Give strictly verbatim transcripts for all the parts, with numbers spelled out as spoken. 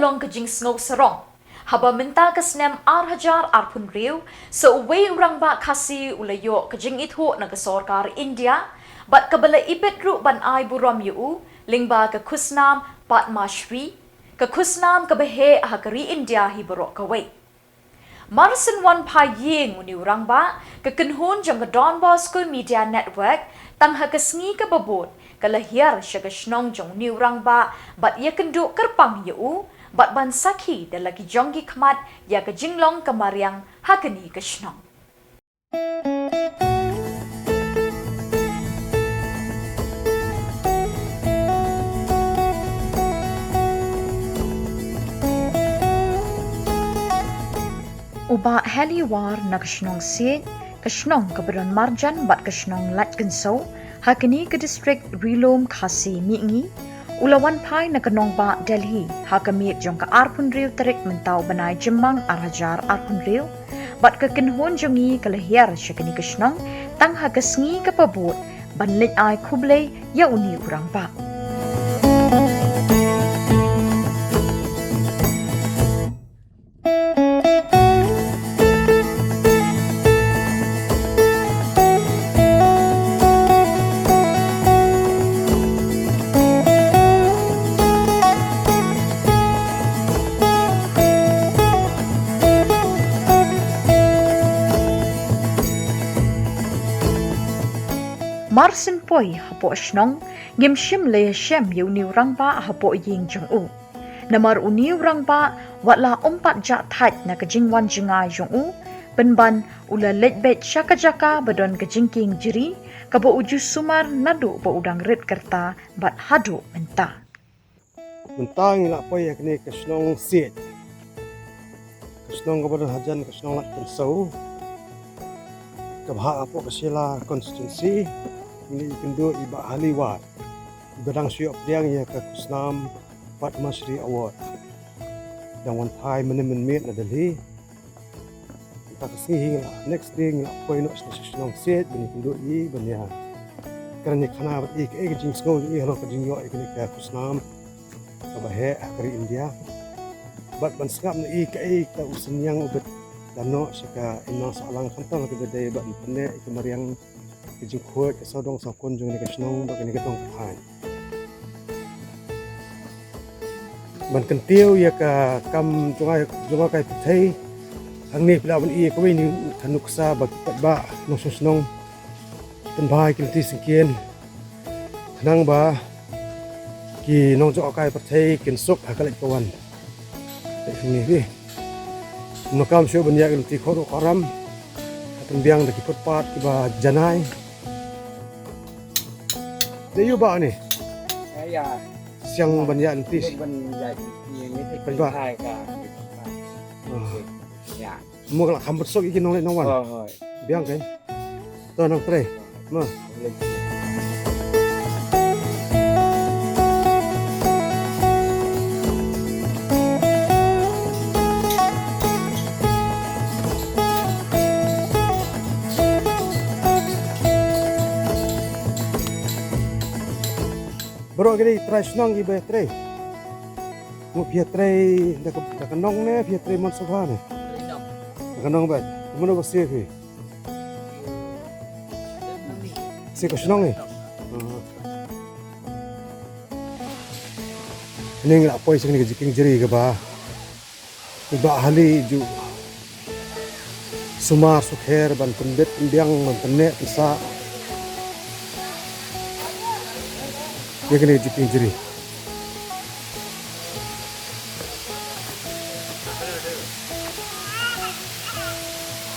Long ka jingsngew sarong. Haba mynta ka snem ar hajar arphew hynriew, sa uwei u rangbah Khasi u la ïoh ka jingithuh na ka sorkar India, bad kaba la ibit ruh ban ai burom ïa u, lyngba ka khusnam Padma Shri, ka khusnam kaba heh ha ka ri India hi baroh kawei. Mar syn wan phai ïing une u rangbah, ka kynhun jong ka Don Bosco Media Network, tang ha ka sngi kaba bud, ka la hiar sha ka shnong jong une u rangbah, bad ïakynduh kyrpang ïa u, bad ban sakhi da la ki jong ki khmat, ïa ka jinglong ka mariang, ha kane ka shnong. U Bah Heli War na ka shnong Siej, ka shnong kaba don marjan bad ka shnong Laitkynsew, ha kane ka district Rilum Khasi Mihngi, u la wan phai na ka nongbah Delhi, ha ka miet jong ka arphew hynriew tarik mynta u bnai Jymmang ar hajar arphew hynriew, bad ka kynhun jong ngi ka la hiar sha kane ka shnong, tang ha ka sngi kaba bud, ban leit ai khublei ïa une u rangbah. Mar syn poi hapoh shnong, ngim shym la ïashem ïa une u rangbah hapoh ïing jong u. Namar une u rangbah, wat la um pat jah thait na ka jingwan jngai jong u, pynban u la leit beit sha ka jaka ba don ka jingkieng jri, kaba u ju sumar naduh ba u dang rit kyrta bad haduh mynta. Mynta ngi la poi ïa kane ka shnong Siej. Ka shnong kaba don hajan ka shnong Laitkynsew. Kaba hap hapoh ka Shella constituency. Ngi ïakynduh i Bah Heli War. Ba dang shu ïoh pdiang ïa ka khusnam Padma Shri Award. Dang wan phai mynne mynmiet na Delhi. Mynta ka sngi hi ngi la, next day ngi la poi noh sha shnong Siej ban ïakynduh i ban ïa kren ïa khana bad i kaei ka jingsngew jong i halor ka jingïoh ïa kane ka khusnam kaba heh ha ka ri India. Bad ban sngap na i kaei kata u synñiang u bit lano sha ka imlang sahlang khamtam ha kaba dei bad pynneh ïa ka mariang, ka jingkhuid, ka sawdong sawkun jong kane ka shnong bad kane ka dong ka thaiñ. Ban kyntiew ïa ka kam jong nga, jong nga kai pyrthei. Hangne phi lah ban i kawei na ka nuksa ba ki paidbah nongshong shnong pynbha ïa ki lynti syngkien, khnang ba ki nongjngohkai pyrthei kin suk ha ka leit ka wan. Te hangne hi. Nokam shuh ban ïa ki lynti khot u karam. Pynbiang da ki footpath kiba janai. Dei ïa u bah ne? Ïa, ïa. Siang ban ïa lynti. Ban ïa lynti, lynti. Ban bah. Hai ka. Ah. Ïa. Mo ka la kham bersok ïa ki nongleit nongwan. Oh, hoi. Biang kan? To nang trei. Mo. Baroh kine ki trai shnong kiba trei. Mo phi ïa trei da ka, da ka nong ne phi ïa trei mon sngewbha ne? Da ka nong bad. Mano ba siew phi? Siew ka shnong ne? Ah. Ngi la poi sha kane ka jingkieng jri kaba i Bah Heli ju sumar sukher ban pynbit pynbiang ban pynneh pynsah ïa kane ka jingkieng jri.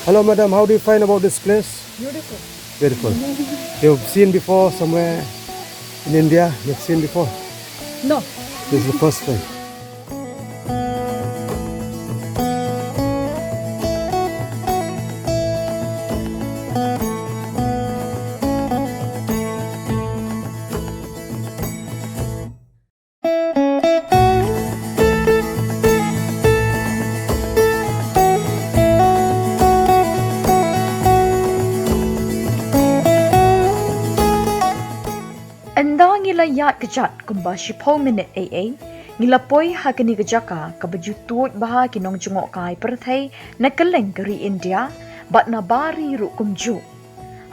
Hello, madam. How do you find about this place? Beautiful. Beautiful. You've seen before somewhere in India? You've seen before? No. This is the first time. Ynda ngi la ïaid kjat kumba shiphew minit ei ei, Ngi la poi ha kane ka jaka kaba ju tuid bha ki nongjngohkai pyrthei na kylleng ka ri India bad na ba ri ruh kumjuh.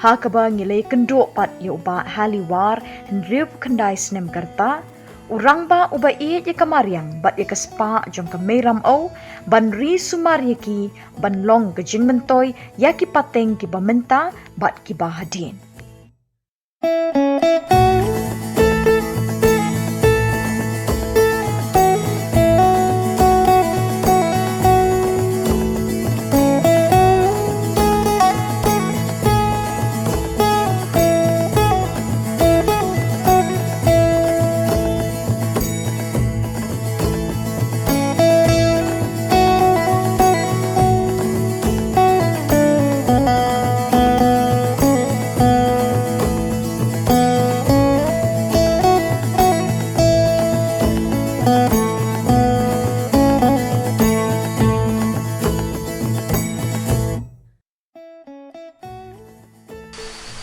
Ha kaba ngi la ïakynduh pat ïa u Bah Haliwar, hynriewphew khyndai snem ka rta, u rangbah uba ïeit ïa ka mariang bad ïa ka spah jong ka Meiram Au, ban ri sumar ïa ki ban long ka jingmyntoi ïa ki pateng kiba mynta bad kiba hadien.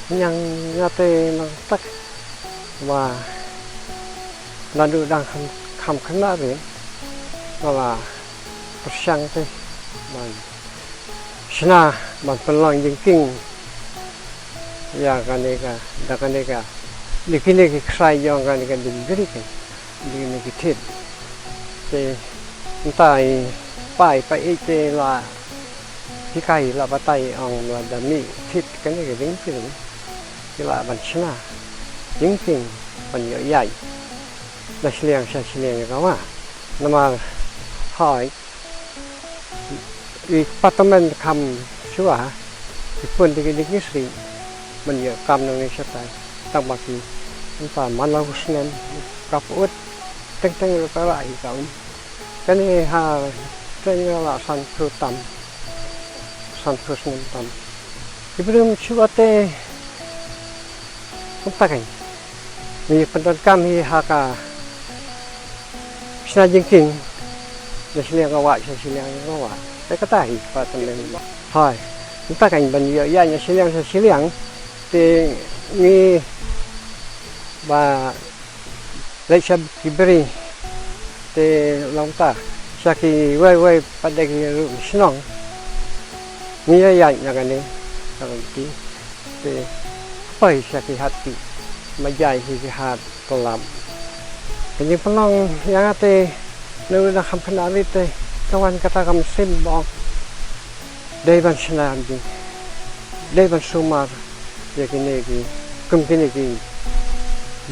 Ñiang ñiate nang tak wa naduh dang kham kham khynnah ri nga la pyrshang te ban shna ban pynlong jingkieng ïa kane ka da kane ka da kine ki ksai jong kane ka dieng jri ka. Ding ne ki thied. Te ntai pai pa i te la hikai la batai ong la da mi thied kane ka ding ki ding. Ki la ban shna. Ding king ban ïoh ïai. Na shiliang sha shiliang ka wa. Namar hai. I patamen kham shuwa ki pun digi digi sri. Man ïa kam nang ni shatai tang ba ki nta man la husnen kap ut teng teng ru ka ra i ka um. Kani ha teng la san phu tam san phu snem tam. Ki brim shuwa te Kumta kan. Ni pyndonkam hi ha ka shna jingkieng. Na shiliang ka wah, shna shiliang ka wah. Te kata hi pa tendeng. Hai. Kumta kan ban ïa ïa na shiliang shna shiliang. Te ni ba leit sha ki bri. Te long ta sha ki wei wei pat de ki ruh shnong. Ngi ïa ïaid na kane ka lynti. Te poi sha ki hat ki ma jai hi ki hat Palam. Ka jingpynlong ïa nga te na u da kham khynnah ri te ka wan kata ka mynsiem ba ong dei ban shna jing dei ban sumar ïa kine ki kum kine ki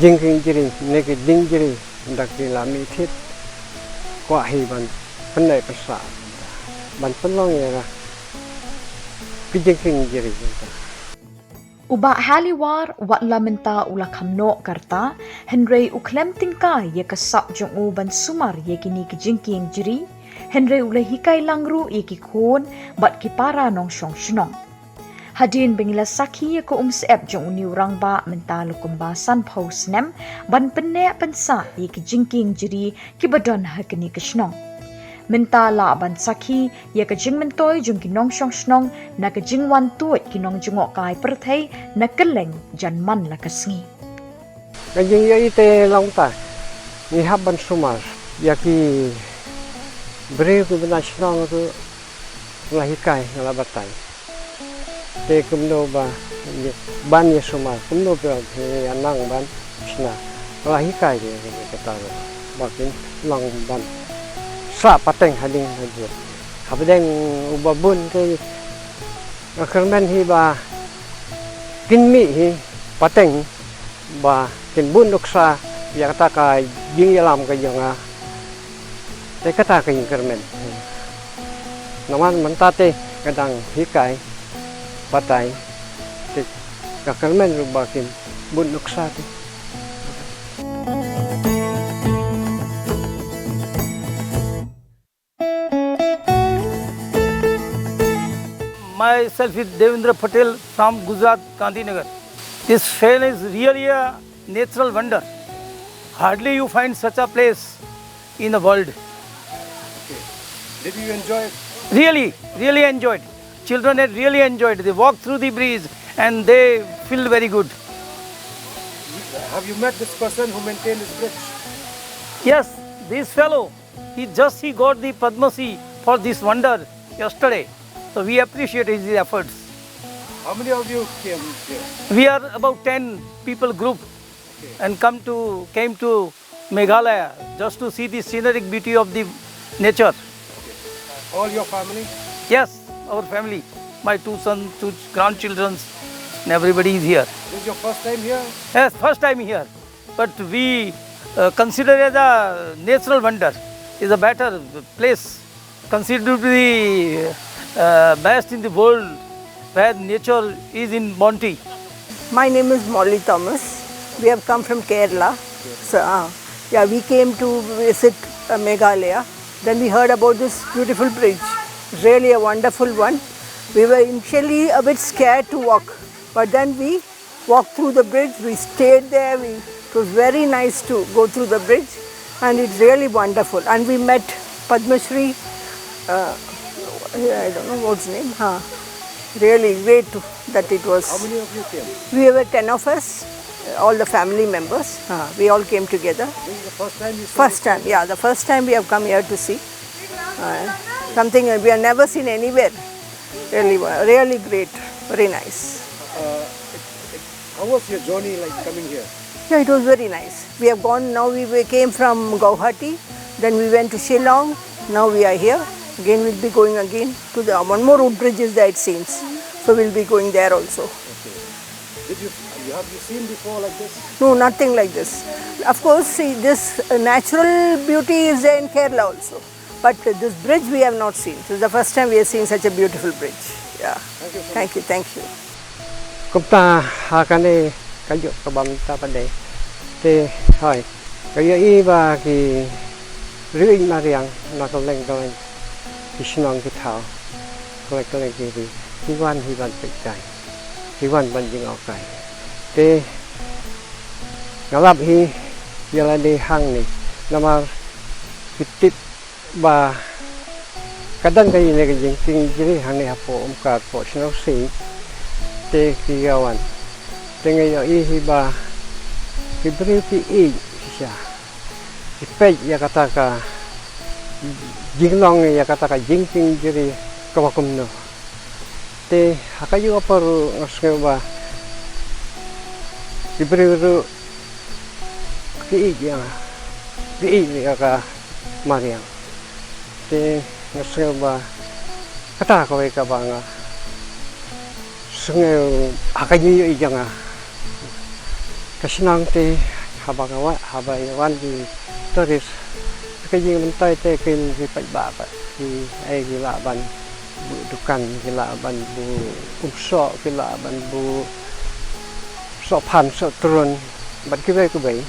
jingkieng jri ne ki dieng jri. Ynda ki la mih thied kwah hi ban pynneh pynsah ban pynlong ïa ka ki jingkieng jri. U Bah Haliwar wat la mynta u la kham noh ka rta, hynrei u khlem tyngkai ïa ka sap jong u ban sumar ïa kine ki jingkieng jri, hynrei u la hikai lang ruh ïa ki khun bad ki para nongshong shnong. Hadien ba ngi la sakhi ïa ka umsyep jong une u rangbah mynta la kumba sanphew snem ban pynneh pynsah ïa ki jingkieng jri kiba don ha kane ka shnong. Mynta lah ban sakhi ïa ka jingmyntoi jong ki nongshong shnong na ka jingwan tuid ki nongjngohkai pyrthei na kylleng jan man la ka sngi. Ka jingïohi te long ta ngi hap ban sumar ïa ki briew kiba na shnong ruh. Nga la hikai, nga la batai. Te kumno ba ban ïa sumar, kumno ba ïa nang ban shna. Nga la hikai ïa kata ba kin long ban sah pateng hadien hadien. Hapdeng uba bun te nga kyrmen hi ba kin mih hi pateng ba kin bun nuksa ïa kata ka jingïalam ka jong nga. Te kata ka jingkyrmen. Namar mynta te ka dang hikai batai te ka kyrmen ruh ba kin bun nuksa te. Myself is Devendra Patel from Gujarat, Gandhinagar. This fell is really a natural wonder. Hardly you find such a place in the world. Did you enjoy it? Really, really enjoyed. Children had really enjoyed. They walked through the breeze and they feel very good. Have you met this person who maintained this bridge? Yes, This fellow, he just he got the Padma Shri for this wonder yesterday. So we appreciate his efforts. How many of you came here? We are about ten people group and come to came to Meghalaya just to see the scenic beauty of the nature. All your family? Yes, our family, my two sons, two grandchildren, and everybody is here. This is your first time here? Yes, first time here. But we uh, consider as a natural wonder. Is a better place, considered to be uh, best in the world, where nature is in bounty. My name is Molly Thomas. We have come from Kerala. So, uh, yeah, we came to visit uh, Meghalaya. Then we heard about this beautiful bridge, really a wonderful one. We were initially a bit scared to walk, but then we walked through the bridge. We stayed there. We, it was very nice to go through the bridge, and it's really wonderful. And we met Padma Shri, uh, I don't know what's name. Huh. Really great that it was. How many of you came? We were ten of us, all the family members. Uh, we all came together. This is the first time you saw. First time, yeah, the first time we have come here to see. Uh, something we have never seen anywhere. Really, wa- really great, very nice. Uh, it, it, how was your journey like coming here? Yeah, it was very nice. We have gone now. We, we came from Guwahati, then we went to Shillong. Now we are here. Again, we'll be going again to the one more root bridge is there, it seems. So we'll be going there also. Did you, you have you seen before like this? No, nothing like this. Of course, see, this uh, natural beauty is there in Kerala also. But uh, this bridge we have not seen. This is the first time we are seeing such a beautiful bridge. Yeah. Thank you, thank you. Kumta ha kane ka juk ka bam ta pade. Te hoi. Ka ïohi ba ki riewngeit mariang na ka leng ka leng ki shnong ki thaw. Ka leng ka leng ki ri. Ki wan hi ban peit kai. Ki wan ban jingau kai. Te nga lap hi ïa lade hangne. Namar ki tip ba ka don ka ïing ne ka jingkieng jri hangne hapoh Umkar poh Shnong Sing te ki ïa wan. Te nga ïohi hi ba ki briew ki ïeit shisha. Ki peit ïa kata ka jinglong ïa kata ka jingkieng jri kaba kumno. Te ha ka ïing ka por ruh nga sngew ba ki briew ruh ki ïeit ïa nga, ki ïeit ïa ka mariang. Te nga sngew ba kata kawei kaba nga sngew ha ka ïing ïa nga. Ka shnong te haba nga wan, haba ïa wan ki tourist, ka ïing mynta te kin ki paidbah pat ki ai ki lah ban buh dukan, ki lah ban buh umsoh, ki lah ban buh soh phan soh trun bad kiwei kiwei.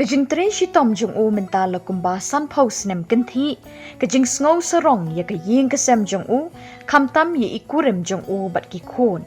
Jingtrei shitom jong u mynta la kumba sanphew snem kynthih, ka jingsngew sarong ïa ka ïing ka sem jong u, khamtam ïa i kurim jong u bad ki khun.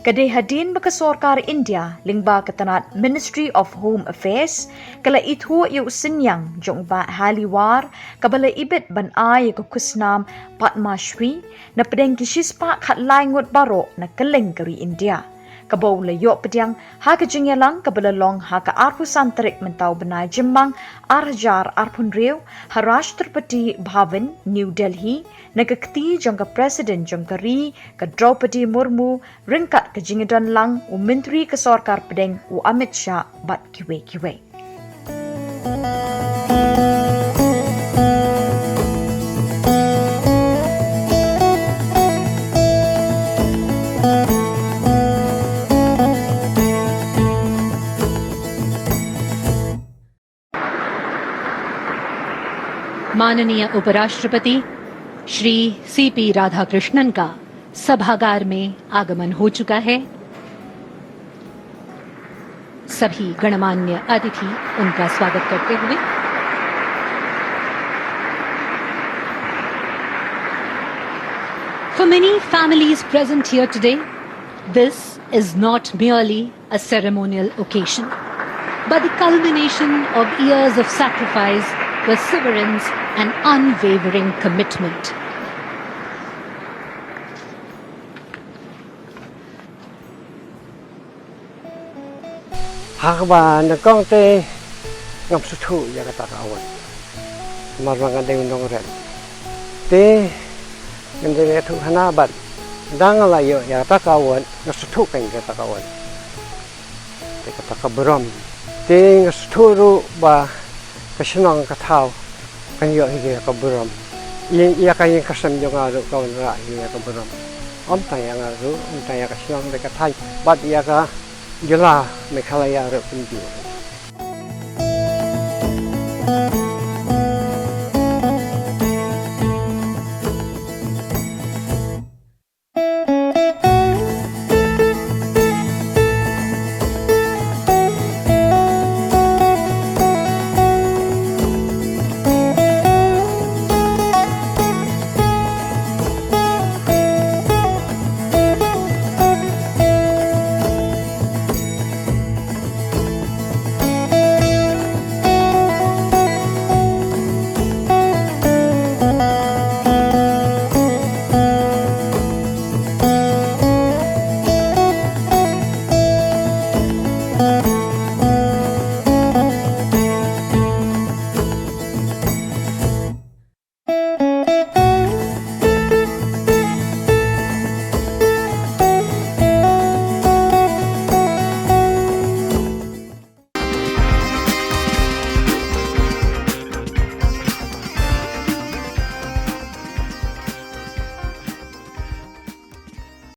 Ka dei hadien ba ka sorkar India, lyngba ka tnat Ministry of Home Affairs, ka la ithuh ïa u synñiang jong u Bah Haliwar, kaba la ibit ban ai ïa ka khusnam Padma Shri, na pdeng ki shispah khatlai ngut baroh na kylleng ka ri India. Kaba u la ïoh pdiang ha ka jingïalang kaba la long ha ka arphew san tarik mynta u bnai Jymmang ar hajar arphew hynriew, ha Rashtrapati Bhavan, New Delhi, na ka kti jong ka President jong ka ri, ka Draupadi Murmu, ryngkat ka jingdon lang u Myntri ka Sorkar Pdeng u Amit Shah bad kiwei kiwei. माननीय उपराष्ट्रपति श्री सीपी राधाकृष्णन का सभागार में आगमन हो चुका है। सभी गणमान्य अतिथि उनका स्वागत करते हुए। For many families present here today, this is not merely a ceremonial occasion, but the culmination of years of sacrifice, perseverance, and unwavering commitment. Ha kaba nyngkong te ngam sngewthuh ïa kata ka award. Namar ba nga dei u nongrim. Te ngam dei ïathuh hana bad tang la ïoh ïa kata ka award, nga sngewthuh kein ïa kata ka award. Te kata ka burom. Te nga sngewthuh ruh ba ka shnong ka thaw kan ïoh hi ïa ka burom. Ïa, ïa ka ïing ka sem jong nga ruh ka wanrah hi ïa ka burom. Ym tang ïa nga ruh, ym tang ïa ka shnong bad ka thaiñ, bad ïa ka jylla Meghalaya ruh kumjuh.